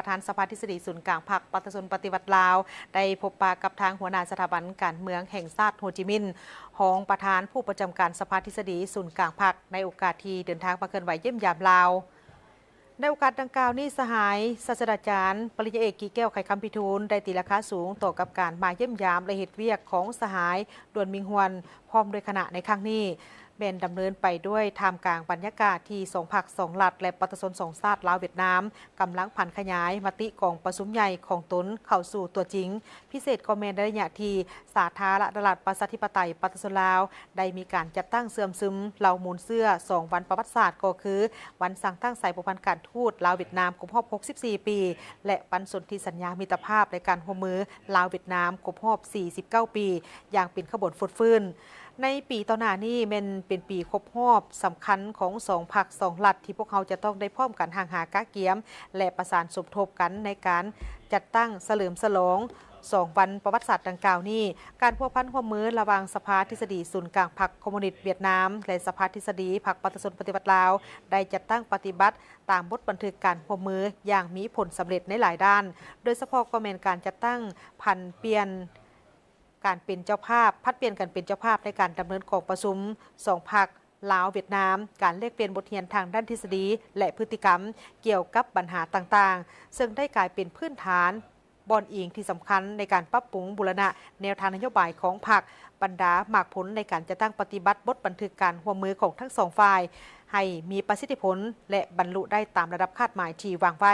ປະທານສະພາທິດສະດີສູນກາງພັກປະຊາຊົນປະຕິວັດລາວ ໄດ້ພົບປະກັບທາງຫົວໜ້າສະຖາບັນການເມືອງແຫ່ງຊາດໂຮຈິມິນ ຮອງປະທານຜູ້ປະຈຳການສະພາທິດສະດີສູນກາງພັກ ໃນໂອກາດທີ່ເດີນທາງມາເຄື່ອນໄຫວຢ້ຽມຢາມລາວ. ໃນໂອກາດດັ່ງກ່າວນີ້ ສະຫາຍສາດສະດາຈານ ປະລິນຍາເອກ ກິແກ້ວ ໄຂຄຳພິທູນ ໄດ້ຕີລາຄາສູງຕໍ່ກັບການມາຢ້ຽມຢາມ ແລະ ເຮັດວຽກຂອງສະຫາຍ ດວນມິງຮວນ ພ້ອມດ້ວຍຄະນະໃນຄັ້ງນີ້ ແມ່ນດຳເນີນໄປດ້ວຍທ່າມກາງບັນຍາກາດທີ່ສອງພັກສອງລັດ ແລະ ປະຊາຊົນສອງຊາດ ລາວ-ຫວຽດນາມ ກຳລັງຜັນຂະຫຍາຍມະຕິກອງປະຊຸມໃຫຍ່ຂອງຕົນເຂົ້າສູ່ຕົວຈິງ, ພິເສດກໍແມ່ນໃນໄລຍະທີ່ສາທາລະນະລັດ ປະຊາທິປະໄຕ ປະຊາຊົນລາວ ໄດ້ມີການຈັດຕັ້ງເຊື່ອມຊຶມເຫຼົ່າມູນເຊື້ອສອງວັນປະຫວັດສາດ ກໍຄື ວັນສ້າງຕັ້ງສາຍພົວພັນການທູດລາວ-ຫວຽດນາມຄົບຮອບຫົກສິບສີ່ປີ ແລະ ວັນສົນທິສັນຍາມິດຕະພາບ ແລະ ການຮ່ວມມືລາວ-ຫວຽດນາມຄົບຮອບສີ່ສິບເກົ້າປີ ຢ່າງເປັນຂະບວນຟົດຟື້ນ. ໃນປີຕໍ່ໜ້ານີ້ແມ່ນເປັນປີຄົບຮອບສຳຄັນຂອງສອງພັກສອງລັດ ທີ່ພວກເຮົາຈະຕ້ອງໄດ້ພ້ອມກັນຮ່າງຫາກະກຽມ ແລະ ປະສານສົມທົບກັນໃນການຈັດຕັ້ງສະເຫຼີມສະຫຼອງສອງວັນປະຫວັດສາດດັ່ງກ່າວນີ້. ການພົວພັນຮ່ວມມືລະຫວ່າງສະພາທິດສະດີສູນກາງພັກຄອມມູນິດຫວຽດນາມ ແລະ ສະພາທິດສະດີພັກປະຊາຊົນປະຕິວັດລາວ ໄດ້ຈັດຕັ້ງປະຕິບັດຕາມບົດບັນທຶກການຮ່ວມມືຢ່າງມີຜົນສຳເລັດໃນຫຼາຍດ້ານ, ໂດຍສະເພາະກໍແມ່ນການຈັດຕັ້ງຜັນປ່ຽນ ການເປັນເຈົ້າພາບ, ຜັດປ່ຽນກັນເປັນເຈົ້າພາບໃນການດຳເນີນກອງປະຊຸມສອງພັກລາວ-ຫວຽດນາມ, ການແລກປ່ຽນບົດຮຽນທາງດ້ານທິດສະດີ ແລະ ພຶດຕິກຳກ່ຽວກັບບັນຫາຕ່າງໆ, ເຊິ່ງໄດ້ກາຍເປັນພື້ນຖານບ່ອນອີງທີ່ສຳຄັນໃນການປັບປຸງບູລະນະແນວທາງນະໂຍບາຍຂອງພັກ, ບັນດາໝາກຜົນໃນການຈັດຕັ້ງປະຕິບັດບົດບັນທຶກການຮ່ວມມືຂອງທັງສອງຝ່າຍ ໃຫ້ມີປະສິດທິຜົນ ແລະ ບັນລຸໄດ້ຕາມລະດັບຄາດໝາຍທີ່ວາງໄວ້.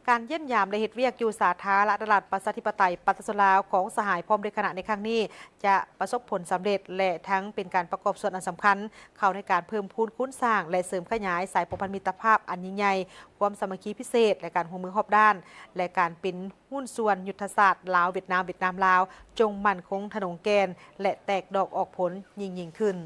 ການຢ້ຽມຢາມ ແລະ ເຮັດວຽກຢູ່ສາທາລະນະລັດ ປະຊາທິປະໄຕ ປະຊາຊົນລາວ ຂອງສະຫາຍພ້ອມດ້ວຍຄະນະໃນຄັ້ງນີ້ ຈະປະສົບຜົນສຳເລັດ ແລະ ທັງເປັນການປະກອບສ່ວນອັນສຳຄັນເຂົ້າໃນການເພີ່ມພູນຄູນສ້າງ ແລະ ເສີມຂະຫຍາຍສາຍພົວພັນມິດຕະພາບອັນຍິ່ງໃຫຍ່, ຄວາມສາມັກຄີພິເສດ ແລະ ການຮ່ວມມືຮອບດ້ານ ແລະ ການເປັນຫຸ້ນສ່ວນຍຸດທະສາດລາວ-ຫວຽດນາມ, ຫວຽດນາມ-ລາວ ຈົ່ງໝັ້ນຄົງທະນົງແກ່ນ ແລະ ແຕກດອກອອກຜົນຍິ່ງໆຂຶ້ນ.